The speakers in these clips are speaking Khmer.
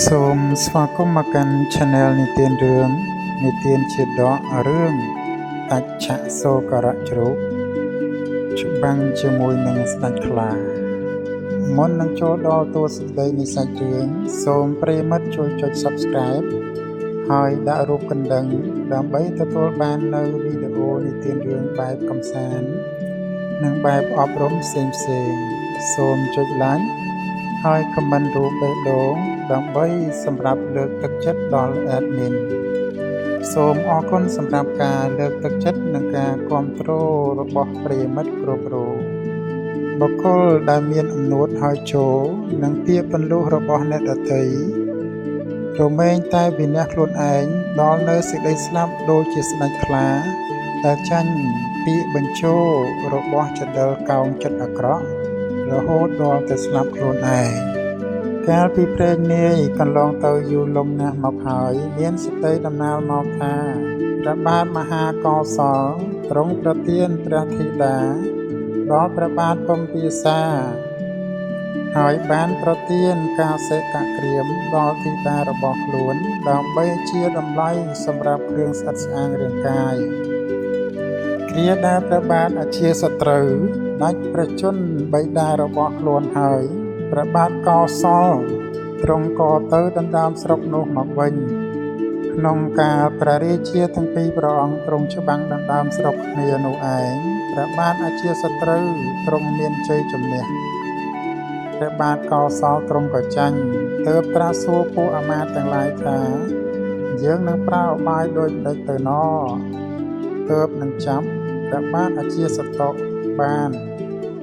សូមស្វាគមន៍មកកាន់ Channel និទានរឿងនិទានជាដករឿងតាច់ឆៈសូករៈជ្រូកច្បាំងជាមួយនឹងស្ដេចខ្លាមុននឹងចូលដល់តួសេចក្តីនៃសាច់រឿងសូមប្រិយមិត្តជួយចុច Subscribe ហើយដាក់រូបកណ្ដឹងដើម្បីទទួលបាននូវវីដេអូនិទានរឿងបែបកម្សាន្តនិងបែបអប់រំផ្សេងៗសូមចុច Like ហើយ Comment រូបបេះដូងដើម្បីសម្រាប់លើកទឹកចិត្តដល់ Admin សូមអរគុណសម្រាប់ការលើកទឹកចិត្តនិងការគាំទ្ររបស់ប្រិយមិត្តគ្រប់រូបបុគ្គលដែលមានអំនួតហើយចូលនិងពាក្យពន្លុះរបស់អ្នកដទៃរមែងតែវិនាសខ្លួនឯងដល់នៅសេចក្តីស្លាប់ដូចជាស្ដេចខ្លាដែលចាញ់ពាក្យបញ្ជោរបស់ចដិលកោងចិត្តអាក្រក់រហូតដល់តែស្លាប់ខ្លួនឯងកាលពីព្រេងនាយកន្លងទៅយូរលង់ណាស់មកហើយមានសេចក្តីដំណាលមកថាព្រះបាទមហាកោសលទ្រង់ប្រទានព្រះធីតាដល់ព្រះបាទពំពាសាហើយបានប្រទានកាសិកក្រៀមដល់ធីតារបស់ខ្លួនដើម្បីជាតម្លៃសម្រាប់គ្រឿងស្អិតស្អាងរាងកាយគ្រាដែលព្រះបាទអជាសត្រូវដាច់ព្រះជន្មបិតារបស់ខ្លួនហើយព្រះបាទកោសលទ្រង់ក៏ទៅដណ្ដើមស្រុកនោះមកវិញក្នុងកាលព្រះរាជាទាំងពីរព្រះអង្គទ្រង់ច្បាំងដណ្ដើមស្រុកគ្នានោះឯងព្រះបាទអជាសត្រូវទ្រង់មានជ័យជំនះព្រះបាទកោសលទ្រង់ក៏ចាញ់ទើបត្រាស់សួរពួកអាមាត្យទាំងឡាយថាយើងនឹងប្រើឧបាយដូចម្តេចទៅណទើបនឹងចាប់ព្រះបាទអជាសតុបាន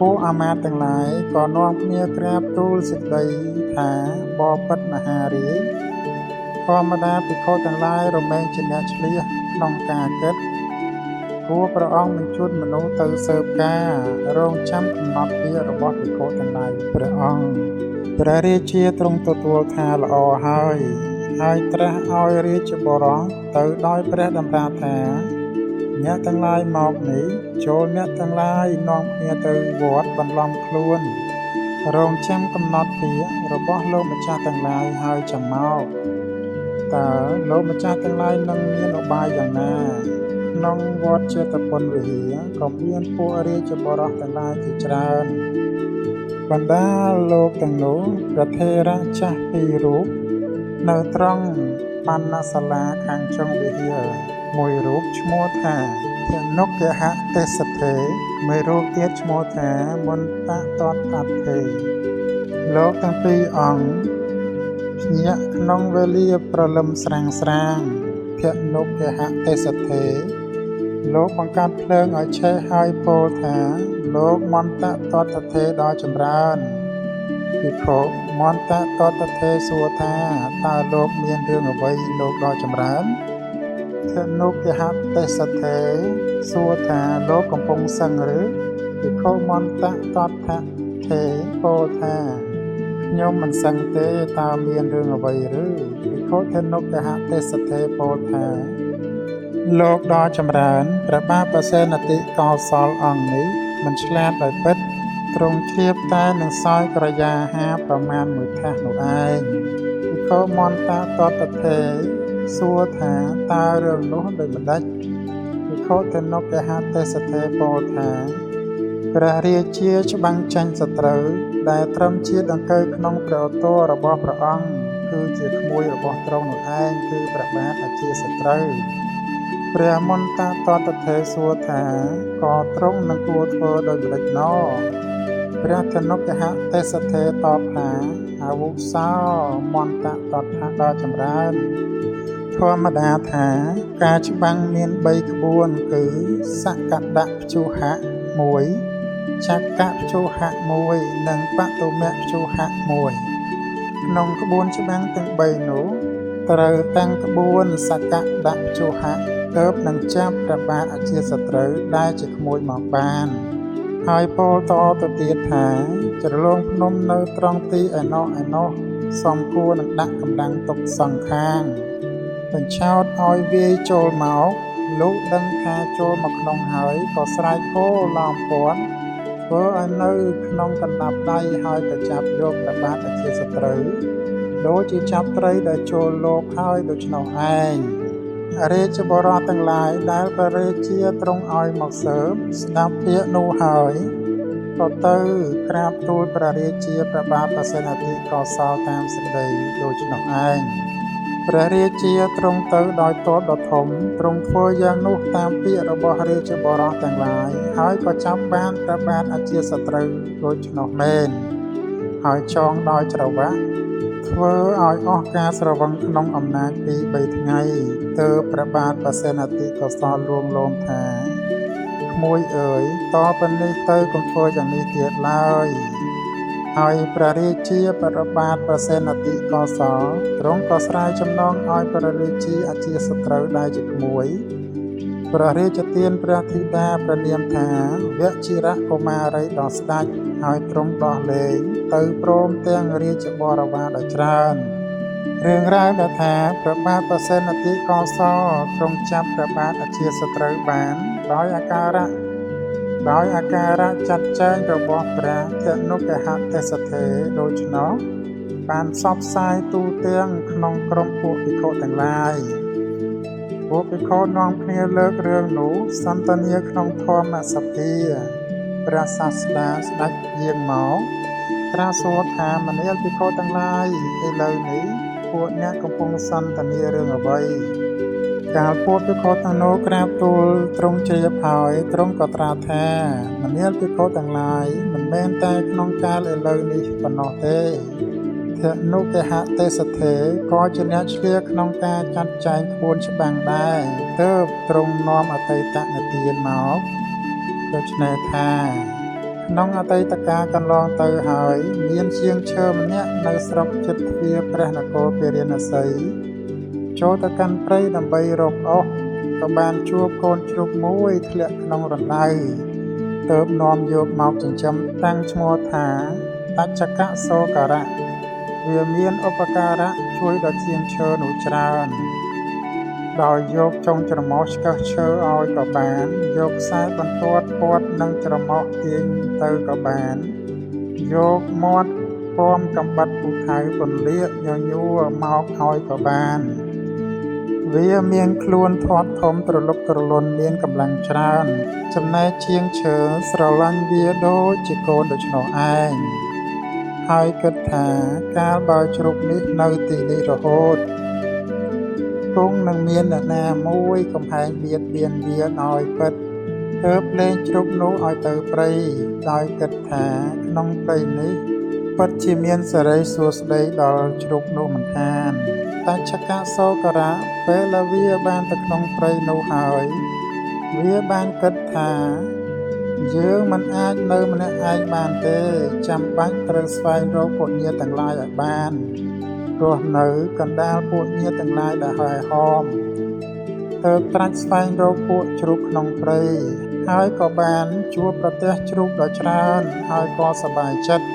ពួកអាមាត្យទាំងឡាយក៏នាំគ្នាក្រាបទូលសេចក្តីថាបពិតមហារាជធម្មតាភិក្ខុទាំងឡាយរមែងជាអ្នកឆ្លៀសក្នុងការគិតគួរព្រះអង្គបញ្ជូនមនុស្សទៅស៊ើបការរងចាំកំណត់ពាក្យរបស់ភិក្ខុទាំងឡាយព្រះអង្គព្រះរាជាទ្រង់ទទួលថាល្អហើយហើយត្រាស់ឲ្យរាជបុរសទៅដោយព្រះតម្រាថាអ្នកទាំងឡាយមកនេះចូលអ្នកទាំងឡាយនាំគ្នាទៅវត្តបន្លំខ្លួនរងចាំកំណត់ពាក្យរបស់លោកម្ចាស់ទាំងឡាយហើយចាំមកតើលោកម្ចាស់ទាំងឡាយនឹងមានឧបាយយ៉ាងណាក្នុងវត្តចេតពុនវិហារក៏មានពួករាជបុរសទាំងឡាយជាច្រើនបណ្ដាលោកទាំងនោះព្រះថេរៈចាស់ពីររូបនៅត្រង់បណ្ណសាលាខាងចុងវិហារមួយរូបឈ្មោះថាធនុគហទេសថេមួយរូបទៀតឈ្មោះថាមន្តតតថេលោកទាំងពីរអង្គភ្ញាក់ក្នុងវេលាព្រលឹមស្រាងស្រាងធនុគហទេសថេលោកបង្កាត់ភ្លើងឲ្យឆេះហើយពោលថាលោកមន្តតតថេដ៏ចម្រើនភិក្ខុមន្តតតថេសួរថាតើលោកមានរឿងអ្វីលោកដ៏ចម្រើនធនុគហទេសថេសួរថាលោកកំពុងសឹងឬភិក្ខុមន្តតថេពោលថាខ្ញុំមិនសឹងទេតើមានរឿងអ្វីឬភិក្ខុធនុគហទេសថេពោលថាលោកដ៏ចម្រើនព្រះបាទប្រសេនតិកោសលអង្គនេះមិនឆ្លាតដោយពិតទ្រង់ជ្រាបតែនឹងសោយក្រយាហាប្រមាណមួយថាសនោះឯងភិក្ខុមន្តតតថេសួរថាតើរឿងនោះដូចម្តេចភិក្ខុធនុគហទេសថេពោលថាព្រះរាជាច្បាំងចាញ់សត្រូវដែលត្រឹមជាដង្កូវក្នុងព្រះឧទររបស់ព្រះអង្គគឺជាក្មួយរបស់ទ្រង់នោះឯងគឺព្រះបាទអជាសត្រូវព្រះមន្តតតថេសួរថាក៏ទ្រង់នឹងគួរធ្វើដូចម្តេចណព្រះធនុគហទេសថេតបថាអាវុសោមន្តតថៈដ៏ចម្រើនធម្មតាថាការច្បាំងមាន3ក្បួនគឺសកដៈព្យុហៈ1ចកព្យុហៈ1និងបតុមព្យុហៈ1ក្នុងក្បួនច្បាំងទាំង3នោះត្រូវតាំងក្បួនសកដៈព្យុហៈទើបនឹងចាប់ព្រះបាទអជាសត្រូវដែលជាក្មួយមកបានហើយពោលតទៅទៀតថាជ្រលងភ្នំនៅត្រង់ទីឯណោះឯណោះសំគួរនឹងដាក់កម្លាំងទុកសងខាងបញ្ឆោតឲ្យវាយចូលមកលោកដឹងថាចូលមកក្នុងហើយក៏ស្រែកហូឡោមព័ទ្ធធ្វើឲ្យនៅក្នុងកណ្ដាប់ដៃហើយក៏ចាប់យកព្រះបាទអជាសត្រូវ ដូចជាចាប់ត្រីដែលចូលលបហើយដូច្នោះឯងរាជបុរសទាំងឡាយដែលព្រះរាជាទ្រង់ឲ្យមកស៊ើបស្ដាប់ពាក្យនោះហើយក៏ទៅក្រាបទូលព្រះរាជាព្រះបាទបសេនធិកោសលតាមសេចក្តីដូច្នោះឯងព្រះរាជាទ្រង់ទៅដោយទ័ពដ៏ធំទ្រង់ធ្វើយ៉ាងនោះតាមពាក្យរបស់រាជបុរសទាំងឡាយហើយក៏ចាប់បានព្រះបាទអជាសត្រូវដូច្នោះមែនហើយចងដោយច្រវាក់ធ្វើឲ្យអស់ការស្រវឹងក្នុងអំណាចពី3ថ្ងៃទើបព្រះបាទបសេនធិកោសលលួងលោមថាក្មួយអើយតពីនេះទៅកុំធ្វើយ៉ាងនេះទៀតឡើយហើយព្រះរាជាព្រះបាទបសេនធិកោសលទ្រង់ក៏ស្រាយចំណងឲ្យព្រះរាជាអជាសត្រូវដែលជាក្មួយព្រះរាជទានព្រះធីតាព្រះនាមថាវជិរកុមារីដល់ស្ដេចហើយទ្រង់ដោះលែងទៅព្រមទាំងរាជបរិវារដ៏ច្រើនរឿងរ៉ាវដែលថាព្រះបាទបសេនធិកោសលទ្រង់ចាប់ព្រះបាទអជាសត្រូវបានដោយអាការៈចាត់ចែងរបស់ព្រះធនុកហទេសថេដូច្នោះបានផ្សព្វផ្សាយទូទាំងក្នុងក្រុមពួកភិក្ខុទាំងឡាយពួកភិក្ខុនាំគ្នាលើករឿងនោះសន្ទនាក្នុងធម្មសភាព្រះសាស្តាស្ដេចយាងមកត្រាស់សួរថាមនាលភិក្ខុទាំងឡាយឥឡូវនេះពួកអ្នកកំពុងសន្ទនារឿងអ្វីកាលពួកភិក្ខុទាំងនោះក្រាបទូលទ្រង់ជ្រាបហើយទ្រង់ក៏ត្រាស់ថាមនាលភិក្ខុទាំងឡាយមិនមែនតែក្នុងកាលឥឡូវនេះប៉ុណ្ណោះទេធនុកហទេសថេក៏ជាអ្នកឆ្លៀក្នុងការចាត់ចែងក្បួនច្បាំងដែរទើបទ្រង់នាំអតីតនិទានមកដូច្នេះថាក្នុងអតីតកាលកន្លងទៅហើយមានជាងឈើម្នាក់នៅស្រុកជិតទ្វារព្រះនគរពារាណសីចូលទៅកាន់ព្រៃដើម្បីរកអុសក៏បានជួបកូនជ្រូកមួយធ្លាក់ក្នុងរណ្ដៅទើបនាំយកមកចិញ្ចឹមតាំងឈ្មោះថាតច្ចកសោការៈវាមានឧបការៈជួយដល់ជាងឈើនោះច្រើនដោយយកចុងច្រមុះឆ្កឹះឈើឲ្យក៏បានយកខ្សែបន្ទាត់ព័ទ្ធនឹងច្រមុះទាញទៅក៏បានយកមាត់ពំកំបិតពូថៅពន្លាកញញួរមកឲ្យក៏បានវាមានខ្លួនធាត់ធំទ្រលុកទ្រលន់មានកម្លាំងច្រើនចំណែកជាងឈើស្រឡាញ់វាដូចជាកូនដូច្នោះឯងហើយគិតថាកាលបើជ្រូកនេះនៅទីនេះរហូតគង់នឹងមានអ្នកណាមួយកំហែងបៀតបៀនវាដោយពិតទើបលែងជ្រូកនោះឲ្យទៅព្រៃដោយគិតថាក្នុងព្រៃនេះពិតជាមានសិរីសួស្តីដល់ជ្រូកនោះមិនខានតច្ឆកសោករៈពេលវាបានទៅក្នុងព្រៃនោះហើយវាបានគិតថាយើងមិនអាចនៅម្នាក់ឯងបានទេចាំបាច់ត្រូវស្វែងរកពួកញាតិទាំងឡាយឲ្យបានរស់នៅកណ្ដាលពួកញាតិទាំងឡាយដែលហែហោមទើបត្រាច់ស្វែងរកពួកជ្រូកក្នុងព្រៃហើយក៏បានជួបប្រទះជ្រូកដ៏ច្រើនហើយក៏សប្បាយចិត្ត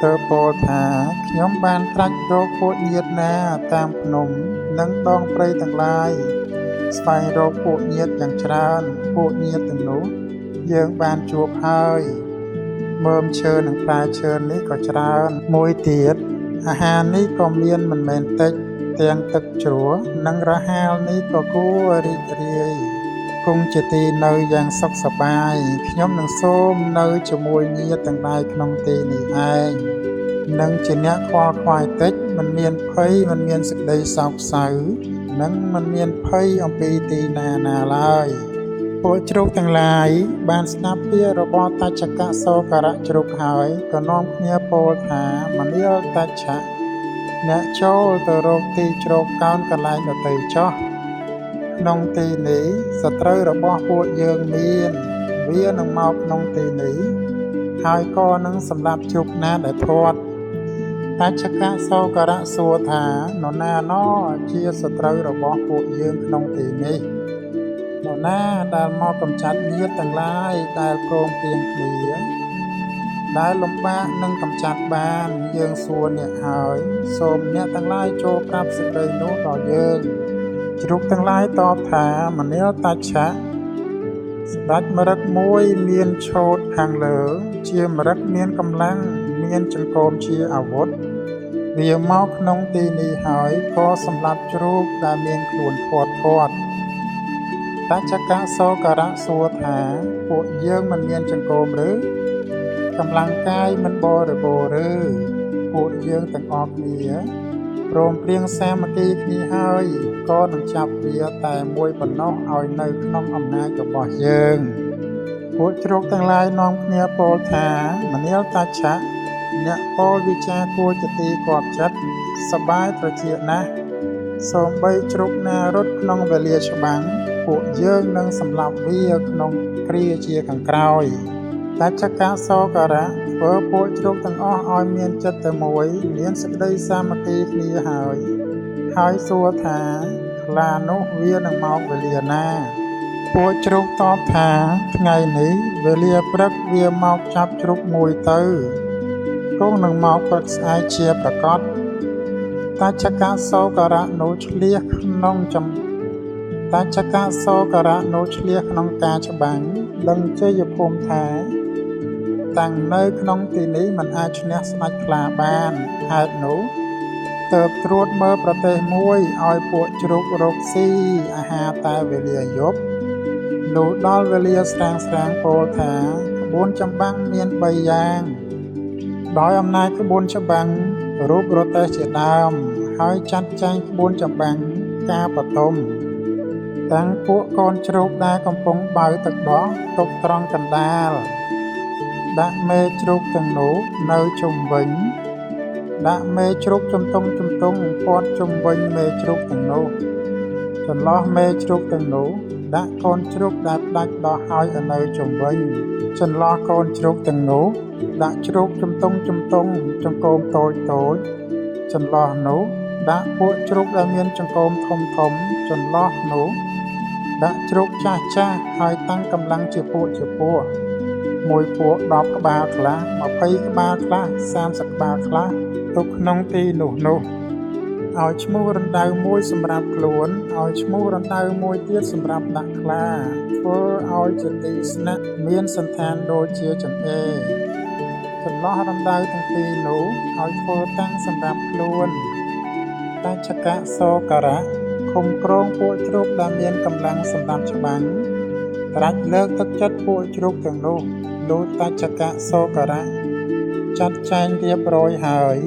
ទើបពោលថាខ្ញុំបានត្រាច់រកពួកញាតិណាតាមភ្នំនិងដងព្រៃទាំងឡាយស្វែងរកពួកញាតិយ៉ាងច្រើនពួកញាតិទាំងនោះយើងបានជួបហើយមើមឈើនិងផ្លែឈើនេះក៏ច្រើនមួយទៀតអាហារនេះក៏មានមិនមែនតិចទាំងទឹកជ្រោះនិងរហាលនេះក៏គួររីករាយគង់ជាទីនៅយ៉ាងសុខសប្បាយខ្ញុំនឹងសូមនៅជាមួយញាតិទាំងឡាយក្នុងទីនេះឯងនឹងជាអ្នកខ្វល់ខ្វាយតិចមិនមានភ័យមិនមានសេចក្តីសោកសៅនិងមិនមានភ័យអំពីទីណាណាឡើយពួកជ្រូកទាំងឡាយបានស្ដាប់ពាក្យរបស់តច្ឆកសោការៈជ្រូកហើយក៏នាំគ្នាពោលថាមនាលតច្ឆៈអ្នកចូលទៅរកទីជ្រកកោនកន្លែងដទៃចុះក្នុងទីនេះសត្រូវរបស់ពួកយើងមានវានឹងមកក្នុងទីនេះហើយក៏នឹងសម្លាប់ជ្រូកណាដែលធាត់តច្ឆកសោការៈសួរថានរណាណជាសត្រូវរបស់ពួកយើងក្នុងទីនេះនរណាដែលមកកម្ចាត់ញាតិទាំងឡាយដែលព្រមព្រៀងគ្នាដែលលំបាកនឹងកម្ចាត់បានយើងសួរអ្នកហើយសូមអ្នកទាំងឡាយចូលប្រាប់សេចក្តីនោះដល់យើងជ្រូកទាំងឡាយតបថាមនាលតច្ឆៈស្ដេចម្រឹកមួយមានឆូតខាងលើជាម្រឹកមានកម្លាំងមានចង្កូមជាអាវុធ វាមកក្នុងទីនេះហើយក៏សម្លាប់ជ្រូកដែលមានខ្លួនធាត់ធាត់តច្ឆកសោករៈសួរថាពួកយើងមិនមានចង្កូមឬកម្លាំងកាយមិនបរិបូរណ៍ឬពួកយើងទាំងអស់គ្នាព្រមព្រៀងសាមគ្គីគ្នាហើយក៏នឹងចាប់វាតែមួយប៉ុណ្ណោះឲ្យនៅក្នុងអំណាចរបស់យើងពួកជ្រូកទាំងឡាយនាំគ្នាពោលថាមនាលតច្ឆៈអ្នកពោលវិចារគួរជាទីគាប់ចិត្តសប្បាយត្រចៀកណាស់សូម្បីជ្រូកណារត់ក្នុងវេលាច្បាំងពួកយើងនឹងសម្លាប់វាក្នុងគ្រាជាខាងក្រោយតច្ឆកសោករៈធ្វើពួកជ្រូកទាំងអស់ឲ្យមានចិត្តតែមួយមានសេចក្តីសាមគ្គីគ្នាហើយហើយសួរថាខ្លានោះវានឹងមកវេលាណាពួកជ្រូកតបថាថ្ងៃនេះវេលាព្រឹកវាមកចាប់ជ្រូកមួយទៅគង់នឹងមកព្រឹកស្អែកជាប្រកបតច្ឆកសោករៈនោះឆ្លៀសក្នុងចំតច្ឆកសោករៈនោះឆ្លៀសក្នុងការច្បាំងដឹងជ័យភូមិថាតាំងនៅក្នុងទីនេះមិនអាចឈ្នះស្ដេចខ្លាបានហេតុនោះទើបត្រួតមើលប្រទេសមួយឲ្យពួកជ្រូករកស៊ីអាហារតែវេលាយប់លុះដល់វេលាស្រាងស្រាងពោលថាក្បួនចម្បាំងមាន3យ៉ាងដោយអំណាចក្បួនច្បាំងរូបរទេះជាដើមហើយចាត់ចែងក្បួនចម្បាំងការបឋមតាំងពួកកូនជ្រូកដែលកំពុងបៅទឹកដោះទុកត្រង់កណ្ដាលដាក់មេជ្រូកទាំងនោះនៅជុំវិញដាក់មេជ្រូកជំទង់ជំទង់ព័ទ្ធជុំវិញមេជ្រូកទាំងនោះចន្លោះមេជ្រូកទាំងនោះដាក់កូនជ្រូកដែលផ្ដាច់ដោះហើយឲ្យនៅជុំវិញចន្លោះកូនជ្រូកទាំងនោះដាក់ជ្រូកជំទង់ជំទង់ចង្កូមតូចតូចចន្លោះនោះដាក់ពួកជ្រូកដែលមានចង្កូមធំធំចន្លោះនោះដាក់ជ្រូកចាស់ចាស់ហើយតាំងកម្លាំងជាពួកជាពួកមួយពួក10ក្បាលខ្លះ20ក្បាលខ្លះ30ក្បាលខ្លះទុកក្នុងទីនោះនោះឲ្យឈ្មោះរណ្ដៅមួយសម្រាប់ខ្លួនឲ្យឈ្មោះរណ្ដៅមួយទៀតសម្រាប់ដាក់ខ្លាធ្វើឲ្យជាទីស្នាក់មានសន្តានដូចជាចង្អេរចន្លោះរណ្ដៅទាំងពីរនោះឲ្យធ្វើតាំងសម្រាប់ខ្លួនតច្ឆកសោករៈឃុំក្រងពួកជ្រូកដែលមានកម្លាំងសម្រាប់ច្បាំងត្រាច់លើកទឹកចិត្តពួកជ្រូកទាំងនោះលុះតច្ឆកសោករៈចាត់ចែងរៀបរយហើយ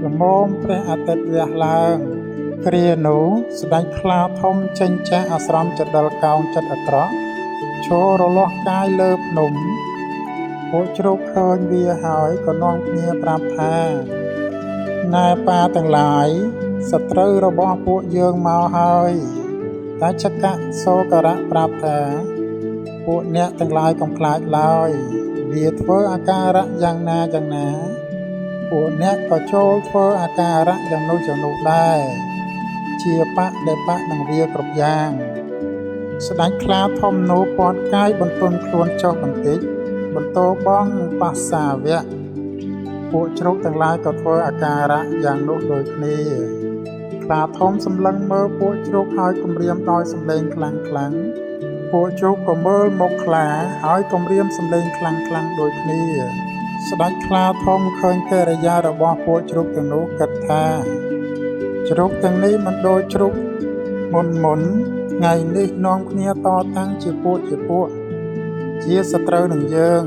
ល្មមព្រះអាទិត្យរះឡើងគ្រានោះស្ដេចខ្លាធំចេញចាស់អាស្រមចដិលកោងចិត្តអាក្រក់ឈររលាស់កាយលើភ្នំពួកជ្រូកឃើញវាហើយក៏នាំគ្នាប្រាប់ថាណែប៉ាទាំងឡាយសត្រូវរបស់ពួកយើងមកហើយតច្ឆកសោករៈប្រាប់ថាពួកអ្នកទាំងឡាយកុំខ្លាចឡើយវាធ្វើអាការៈយ៉ាងណាយ៉ាងណាពួកអ្នកក៏ចូលធ្វើអាការៈយ៉ាងនោះយ៉ាងនោះដែរជាបដិបៈនឹងវាគ្រប់យ៉ាងស្ដេចខ្លាធំនោះព័ទ្ធកាយបន្ទន់ខ្លួនចុះបន្តិចបន្ទោបងបាសាវៈពួកជ្រូកទាំងឡាយក៏ធ្វើអាការៈយ៉ាងនោះដូចគ្នាខ្លាធំសម្លឹងមើលពួកជ្រូកហើយគំរាមដោយសម្លេងខ្លាំងខ្លាំងពួកជ្រូកក៏មើលមុខខ្លាហើយគំរាមសម្លេងខ្លាំងខ្លាំងដូចគ្នាស្ដេចខ្លាធំឃើញកិរិយារបស់ពួកជ្រូកទាំងនោះគិតថាជ្រូកទាំងនេះមិនដូចជ្រូកមុនមុនថ្ងៃនេះនាំគ្នាតតាំងជាពួកជាពួកជាសត្រូវនឹងយើង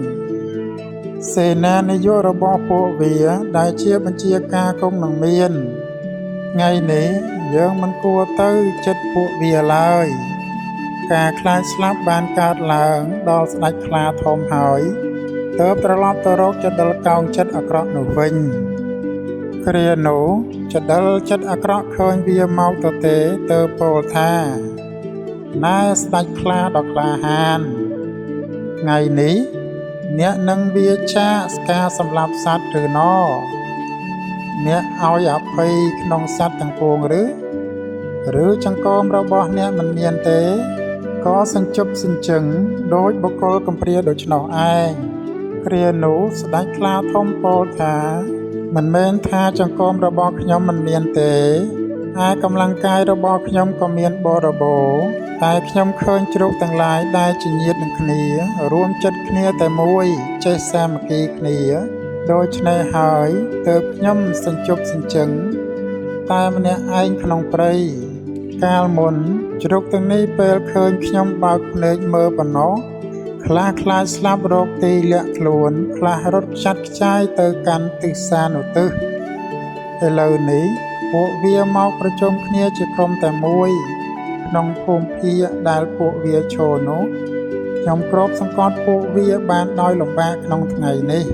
សេនានាយករបស់ពួកវាដែលជាបញ្ជាការគង់នឹងមានថ្ងៃនេះយើងមិនគួរទៅចិត្តពួកវាឡើយការខ្លាចស្លាប់បានកើតឡើងដល់ស្ដេចខ្លាធំហើយទើបត្រឡប់ទៅរកចដិលកោងចិត្តអាក្រក់នោះវិញគ្រានោះចដិលចិត្តអាក្រក់ឃើញវាមកទទេទើបពោលថាណែស្ដេចខ្លាដ៏ក្លាហានថ្ងៃនេះអ្នកនឹងវាចាកការសម្លាប់សត្វឬណអ្នកឲ្យអភ័យក្នុងសត្វទាំងពួងឬចង្កូមរបស់អ្នកមិនមានទេក៏សញ្ជប់សញ្ជឹងដោយបុគ្គលកំព្រាដូច្នោះឯងគ្រានោះស្ដេចខ្លាធំពោលថាមិនមែនថាចង្កូមរបស់ខ្ញុំមិនមានទេឯកម្លាំងកាយរបស់ខ្ញុំក៏មានបរិបូរណ៍តែខ្ញុំឃើញជ្រូកទាំងឡាយដែលជាញាតិនឹងគ្នារួមចិត្តគ្នាតែមួយចេះសាមគ្គីគ្នា ដូច្នេះហើយទើបខ្ញុំសញ្ជប់សញ្ជឹងតែម្នាក់ឯងក្នុងព្រៃកាលមុនជ្រូកទាំងនេះពេលឃើញខ្ញុំបើកភ្នែកមើលប៉ុណ្ណោះខ្លះខ្លាចស្លាប់រកទីលាក់ខ្លួនខ្លះរត់ខ្ចាត់ខ្ចាយទៅកាន់ទិសានុទិសឥឡូវនេះពួកវាមកប្រជុំគ្នាជាក្រុមតែមួយក្នុងភូមិភាគដែលពួកវាឈរនោះខ្ញុំគ្របសង្កត់ពួកវាបានដោយលំបាកក្នុងថ្ងៃនេះ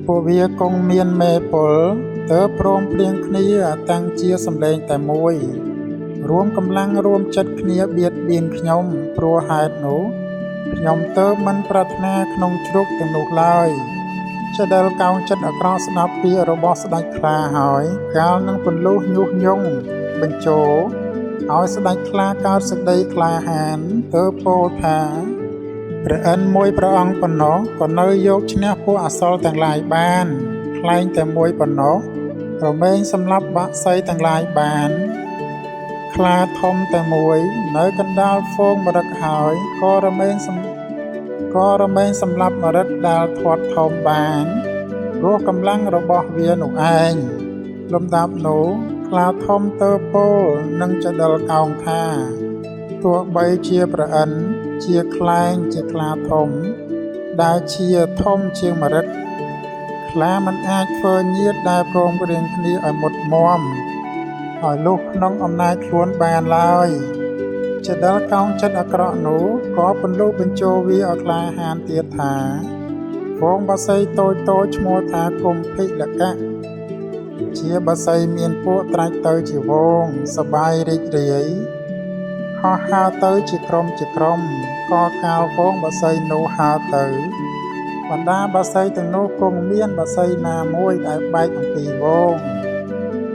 ពួកវាគង់មានមេពលទើបព្រមព្រៀងគ្នាតាំងជាសម្លេងតែមួយរួមកម្លាំងរួមចិត្តគ្នាបៀតបៀនខ្ញុំព្រោះហេតុនោះខ្ញុំទើបមិនប្រាថ្នាក្នុងជ្រូកទាំងនោះឡើយចដិលកោងចិត្តអាក្រក់ស្ដាប់ពាក្យរបស់ស្ដេចខ្លាហើយកាលនឹងពន្លុះញុះញង់បញ្ជោឲ្យស្ដេចខ្លាកើតសេចក្តីក្លាហានទើបពោលថាព្រះឥន្ទមួយព្រះអង្គប៉ុណ្ណោះក៏នៅយកឈ្នះពួកអសុរទាំងឡាយបានខ្លែងតែមួយប៉ុណ្ណោះរមែងសម្លាប់បក្សីទាំងឡាយបានខ្លាធំតែមួយនៅកណ្ដាលហ្វូងមរឹកហើយក៏រមែងសម្លាប់មរឹកដែលធាត់ធំបានព្រោះកម្លាំងរបស់វានោះឯងលំដាប់នោះខ្លាធំទៅពោលនឹងចដិលកោងថាទោះបីជាព្រះឥន្ទជាខ្លែងជាខ្លាធំដែលជាធំជាងមរឹកខ្លាមិនអាចធ្វើញាតិដែលព្រមព្រៀងគ្នាឲ្យមុតមមឲ្យលុះក្នុងអំណាចខ្លួនបានឡើយចដិលកោងចិត្តអាក្រក់នោះក៏ពន្លុះបញ្ជោវាឲ្យក្លាហានទៀតថាហ្វូងបក្សីតូចតូចឈ្មោះថាកុម្ភិលកៈជាបក្សីមានពួកត្រាច់ទៅជាវងសបាយរីករាយហោះហើរទៅជាក្រុមជាក្រុមក៏កាលហ្វូងបក្សីនោះហើរទៅបណ្ដាបក្សីទាំងនោះគង់មានបក្សីណាមួយដែលបែកអំពីវង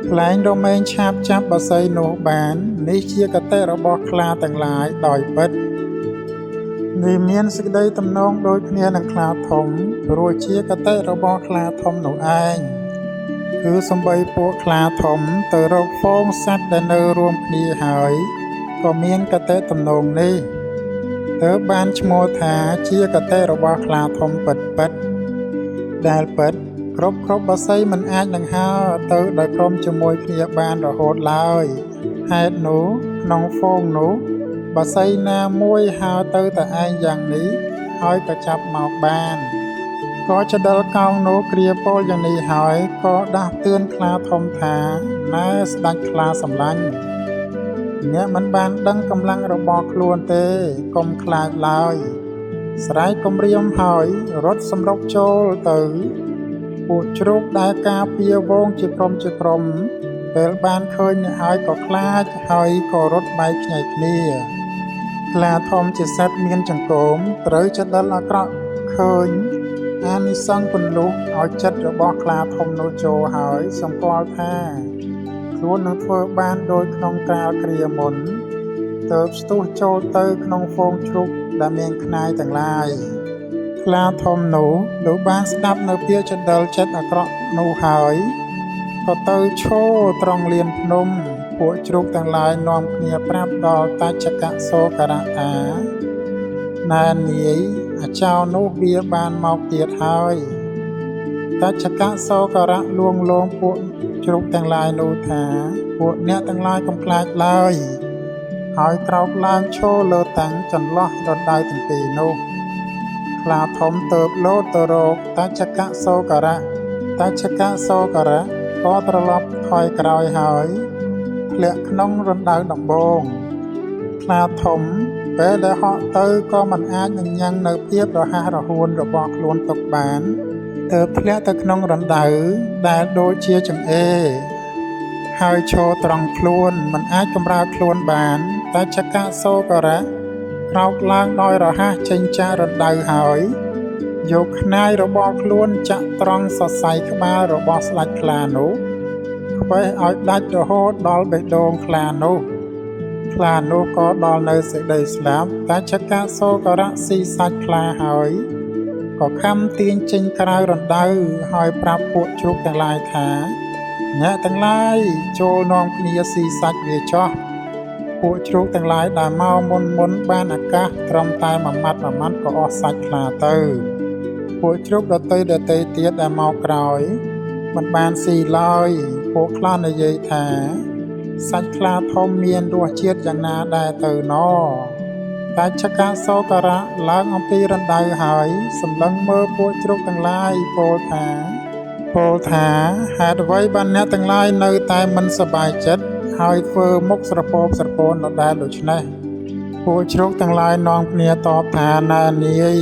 ខ្លែងរមែងឆាបចាប់បក្សីនោះបាននេះជាគតិរបស់ខ្លាទាំងឡាយដោយពិតនេះមានសេចក្តីទំនងដូចគ្នានឹងខ្លាធំព្រោះជាគតិរបស់ខ្លាធំនោះឯងគឺសំបីពួកខ្លាធំទៅរកហ្វូងសត្វដែលនៅរួមគ្នាហើយក៏មានគតិទំនងនេះទើបបានឈ្មោះថាជាគតិរបស់ខ្លាធំពិតពិតដែលពិតគ្រប់បក្សីមិនអាចនឹងហើរទៅដោយក្រុមជាមួយគ្នាបានរហូតឡើយហេតុនោះក្នុងហ្វូងនោះបក្សីណាមួយហើរទៅតែឯងយ៉ាងនេះហើយក៏ចាប់មកបានក៏ចដិលកោងនោះគ្រាពោលយ៉ាងនេះហើយក៏ដាស់តឿនខ្លាធំថាណែស្ដេចខ្លាសម្លាញ់អ្នកមិនបានដឹងកម្លាំងរបស់ខ្លួនទេកុំខ្លាចឡើយស្រែកគំរាមហើយរត់សម្រុកចូលទៅពួកជ្រូកដែលការពារវងជាក្រុមជាក្រុមពេលបានឃើញអ្នកហើយក៏ខ្លាចហើយក៏រត់បែកខ្ញែកគ្នាខ្លាធំជាសត្វមានចង្កូមត្រូវចដិលអាក្រក់ឃើញអានិសង្សពន្លុះឲ្យចិត្តរបស់ខ្លាធំនោះចូលហើយសម្គាល់ថាខ្លួននឹងធ្វើបានដោយក្នុងកាលគ្រាមុនទើបស្ទុះចូលទៅក្នុងហ្វូងជ្រូកដែលមានខ្នាយទាំងឡាយខ្លាធំនោះលោកបានស្ដាប់នៅពាក្យចដិលចិត្តអាក្រក់នោះហើយក៏ទៅឈរត្រង់លានភ្នំពួកជ្រូកទាំងឡាយនាំគ្នាប្រាប់ដល់តច្ចកសូករៈថាណែនាយអាចោនោះវាបានមកទៀតហើយតច្ចកសូករៈលួងលោមពួកជ្រូកទាំងឡាយនោះថាពួកអ្នកទាំងឡាយកុំខ្លាចឡើយហើយក្រោកឡើងឈរលើតាំងចន្លោះរណ្ដៅទាំងពីរនោះខ្លាធំទៅលោតទៅរកតច្ចកសូករៈតច្ចកសូករៈក៏ត្រឡប់ថយក្រោយហើយធ្លាក់ក្នុងរណ្ដៅដំបូងខ្លាធំពេលដែលហក់ទៅក៏មិនអាចនឹងញ៉ាំងនៅភាពរហ័សរហួនរបស់ខ្លួនទុកបានទើបធ្លាក់ទៅក្នុងរណ្ដៅដែលដូចជាចង្អេរហើយឈរត្រង់ខ្លួនមិនអាចកម្រើកខ្លួនបានតច្ចកសូករៈក្រោកឡើងដោយរហ័សចេញចាករណ្ដៅហើយយកខ្នាយរបស់ខ្លួនចាក់ត្រង់សរសៃក្បាលរបស់ស្ដេចខ្លានោះខ្វេះឲ្យដាច់រហូតដល់បេះដូងខ្លានោះខ្លានោះក៏ដល់នៅសេចក្តីស្លាប់តច្ចកសូករៈស៊ីសាច់ខ្លាហើយក៏ខំទាញចេញក្រៅរណ្ដៅហើយប្រាប់ពួកជ្រូកទាំងឡាយថាអ្នកទាំងឡាយចូលនាំគ្នាស៊ីសាច់វាចោះពួកជ្រូកទាំងឡាយដែលមកមុនបានឱកាសត្រឹមតែមួយម៉ាត់មួយម៉ាត់ក៏អស់សាច់ខ្លាទៅ។ ពួកជ្រូកដទៃៗទៀតដែលមកក្រោយ មិនបានស៊ីឡើយពួកខ្លះនិយាយថា សាច់ខ្លាធំមានរសជាតិយ៉ាងណាដែរទៅណ តច្ឆកសោករៈឡើងអំពីរណ្ដៅហើយសម្លឹងមើលពួកជ្រូកទាំងឡាយពោលថាពោលថាហេតុអ្វីបានអ្នកទាំងឡាយនៅតែមិនសប្បាយចិត្តហើយធ្វើមុខស្រពោបស្រពោនដដែលដូច្នេះពួកជ្រូកទាំងឡាយនាំគ្នាតបថាណែនាយ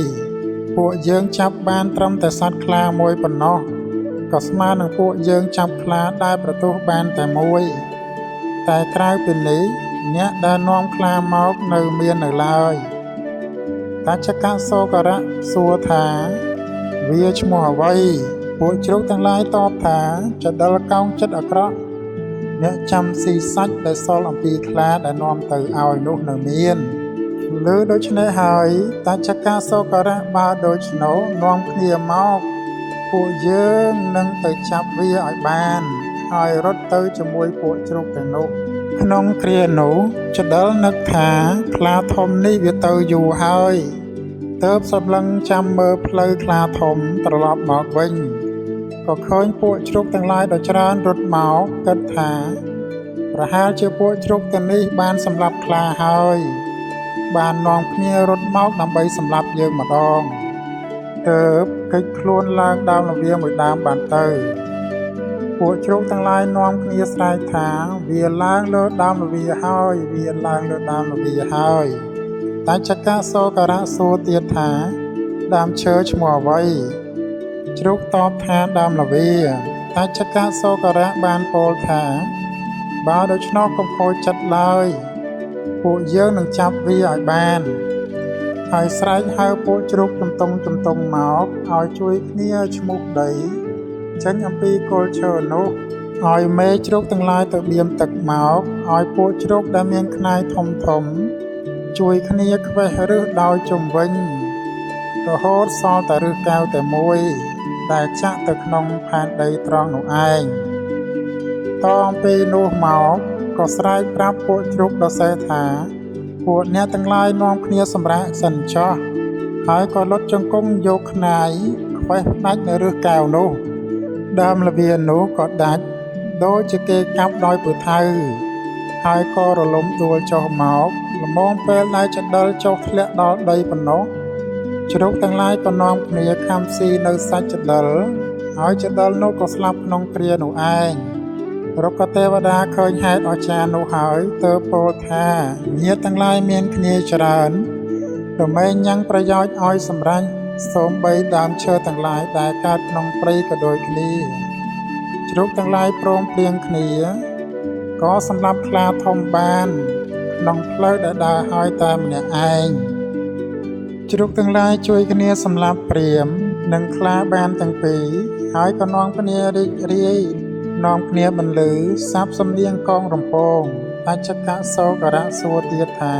ពួកយើងចាប់បានត្រឹមតែសត្វខ្លាមួយប៉ុណ្ណោះក៏ស្មើនឹងពួកយើងចាប់ខ្លាដែលប្រទោសបានតែមួយតែក្រៅពីនេះអ្នកដែលនាំខ្លាមកនៅមាននៅឡើយតច្ឆកសោករៈសួរថាវាឈ្មោះអ្វីពួកជ្រូកទាំងឡាយតបថាចដិលកោងចិត្តអាក្រក់អ្នកចាំស៊ីសាច់ដែលសល់អំពីខ្លាដែលនាំទៅឲ្យនោះនៅមានឬដូច្នេះហើយតច្ឆកសោករៈបើដូច្នោះនាំគ្នាមកពួកយើងនឹងទៅចាប់វាឲ្យបានហើយរត់ទៅជាមួយពួកជ្រូកទាំងនោះក្នុងគ្រានោះចដិលនឹកថាខ្លាធំនេះវាទៅយូរហើយទើបសម្លឹងចាំមើលផ្លូវខ្លាធំត្រឡប់មកវិញក៏ឃើញពួកជ្រូកទាំងឡាយដ៏ច្រើនរត់មកគិតថាប្រហែលជាពួកជ្រូកទាំងនេះបានសម្លាប់ខ្លាហើយបាននាំគ្នារត់មកដើម្បីសម្លាប់យើងម្ដងទើបគេចខ្លួនឡើងដើមល្វាមួយដើមបានទៅពួកជ្រូកទាំងឡាយនាំគ្នាស្រែកថាវាឡើងលើដើមល្វាហើយវាឡើងលើដើមល្វាហើយតច្ឆកសោករៈសួរទៀតថាដើមឈើឈ្មោះអ្វីជ្រូកតបថាដើមល្វាតច្ឆកសោករៈបានពោលថាបើដូច្នោះកុំខូចចិត្តឡើយពួកយើងនឹងចាប់វាឲ្យបានហើយស្រែកហៅពួកជ្រូកជំទង់មកឲ្យជួយគ្នាឈ្មោះដីចេញអំពីគល់ឈើនោះឲ្យមេជ្រូកទាំងឡាយទៅបៀមទឹកមកឲ្យពួកជ្រូកដែលមានខ្នាយធំជួយគ្នាខ្វេះរឹសដោយជុំវិញរហូតសល់តែរឹសកែវតែមួយដែលចាក់ទៅក្នុងផែនដីត្រង់នោះឯងតអំពីនោះមកក៏ស្រែកប្រាប់ពួកជ្រូកដសេះថាពួកអ្នកទាំងឡាយនាំគ្នាសម្រាកសិនចោះហើយក៏លុតជង្គង់យកខ្នាយខ្វេះផ្ដាច់នៅរឹសកែវនោះដើមល្វានោះក៏ដាច់ដូចជាគេកាប់ដោយពូថៅហើយក៏រលំដួលចុះមកល្មមពេលដែលចដិលចុះធ្លាក់ដល់ដីប៉ុណ្ណោះជ្រូកទាំងឡាយក៏នាំគ្នាខំស៊ីនៅសាច់ចដិលហើយចដិលនោះក៏ស្លាប់ក្នុងគ្រានោះឯងរុក្ខទេវតាឃើញហេតុអស្ចារ្យនោះហើយទើបពោលថាញាតិទាំងឡាយមានគ្នាច្រើនរមែងញ៉ាំងប្រយោជន៍ឲ្យសម្រេចសូម្បីដើមឈើទាំងឡាយដែលកើតក្នុងព្រៃក៏ដូចគ្នាជ្រូកទាំងឡាយព្រមព្រៀងគ្នាក៏សម្លាប់ខ្លាធំបានក្នុងផ្លូវដែលដើរហើយតែម្នាក់ឯងជ្រូកទាំងឡាយជួយគ្នាសម្លាប់ព្រាហ្មណ៍និងខ្លាបានទាំងពីរហើយក៏នាំគ្នារីករាយនាំគ្នាបន្លឺសាបសំនៀងកងរំពងតច្ឆកសោករៈសួរទៀតថា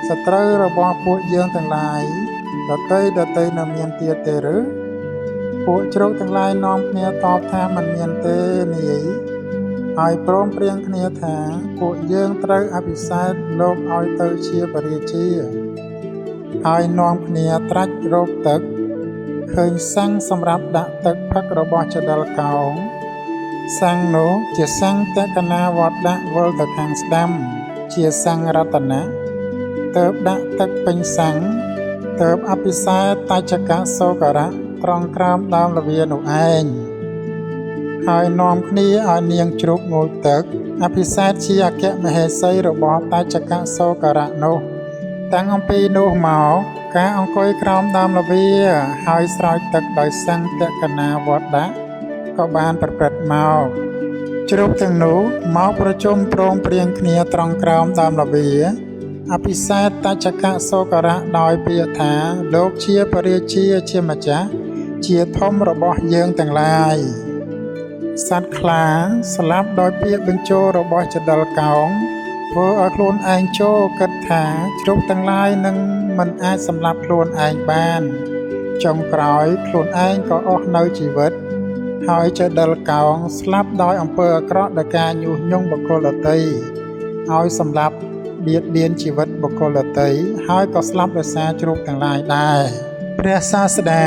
សត្រូវរបស់ពួកយើងទាំងឡាយដទៃនៅមានទៀតទេឬពួកជ្រូកទាំងឡាយនាំគ្នាតបថាមិនមានទេនាយហើយព្រមព្រៀងគ្នាថាពួកយើងត្រូវអភិសេកលោកឲ្យទៅជាព្រះរាជាហើយនាំគ្នាត្រាច់រកទឹកឃើញសាំងសម្រាប់ដាក់ទឹកផឹករបស់ចដិលកោងសាំងនោះជាសាំងតកណាវត្តដាក់វិលទៅខាងស្ដាំជាសាំងរតនៈទើបដាក់ទឹកពេញសាំងទើបអភិសេកតច្ឆកសោករៈត្រង់ក្រោមដើមល្វានោះឯងហើយនាំគ្នាឲ្យនាងជ្រូកងូតទឹកអភិសេកជាអគ្គមហេសីរបស់តច្ឆកសោករៈនោះតាំងអំពីនោះមកការអង្គុយក្រោមដើមល្វាហើយស្រោចទឹកដោយសាំងតកណាវត្តដាក់ក៏បានប្រព្រឹត្តមកជ្រូកទាំងនោះមកប្រជុំព្រមព្រៀងគ្នាត្រង់ក្រោមដើមល្វាអភិសេកតច្ឆកសោករៈដោយពាក្យថាលោកជាព្រះរាជាជាម្ចាស់ជាធំរបស់យើងទាំងឡាយសត្វខ្លាស្លាប់ដោយពាក្យបញ្ជោរបស់ចដិលកោងធ្វើឲ្យខ្លួនឯងចូលគិតថាជ្រូកទាំងឡាយនឹងមិនអាចសម្លាប់ខ្លួនឯងបានចុងក្រោយខ្លួនឯងក៏អស់នៅជីវិតហើយចដិលកោងស្លាប់ដោយអំពើអាក្រក់ដោយការញុះញង់បុគ្គលដទៃឲ្យសម្លាប់បៀតបៀនជីវិតបុគ្គលដទៃហើយក៏ស្លាប់ដោយសារជ្រូកទាំងឡាយដែរព្រះសាស្តា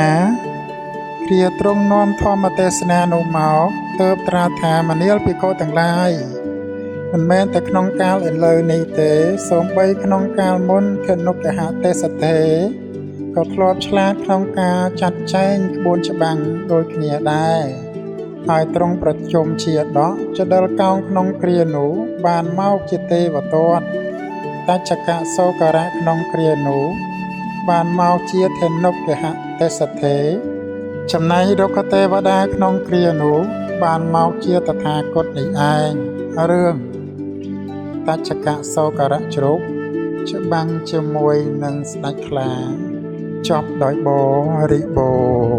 គ្រាទ្រង់នាំធម្មទេសនានោះមកទើបត្រាស់ថាមនាលភិក្ខុទាំងឡាយមិនមែនតែក្នុងកាលឥឡូវនេះទេសូម្បីក្នុងកាលមុនធនុគហទេសថេក៏ធ្លាប់ឆ្លាតក្នុងការចាត់ចែងក្បួនច្បាំងដូចគ្នាដែរហើយទ្រង់ប្រជុំជាដកចដិលកោងក្នុងគ្រានោះបានមកជាទេវទត្តតច្ចកសោករៈក្នុងគ្រានោះបានមកជាធនុគហទេសថេចំណែករុក្ខទេវតាក្នុងគ្រានោះបានមកជាតថាគតនេះឯងរឿងតច្ចកសោករៈជ្រូកច្បាំងជាមួយនឹងស្ដេចខ្លាចប់ដោយបរិបូរណ៍។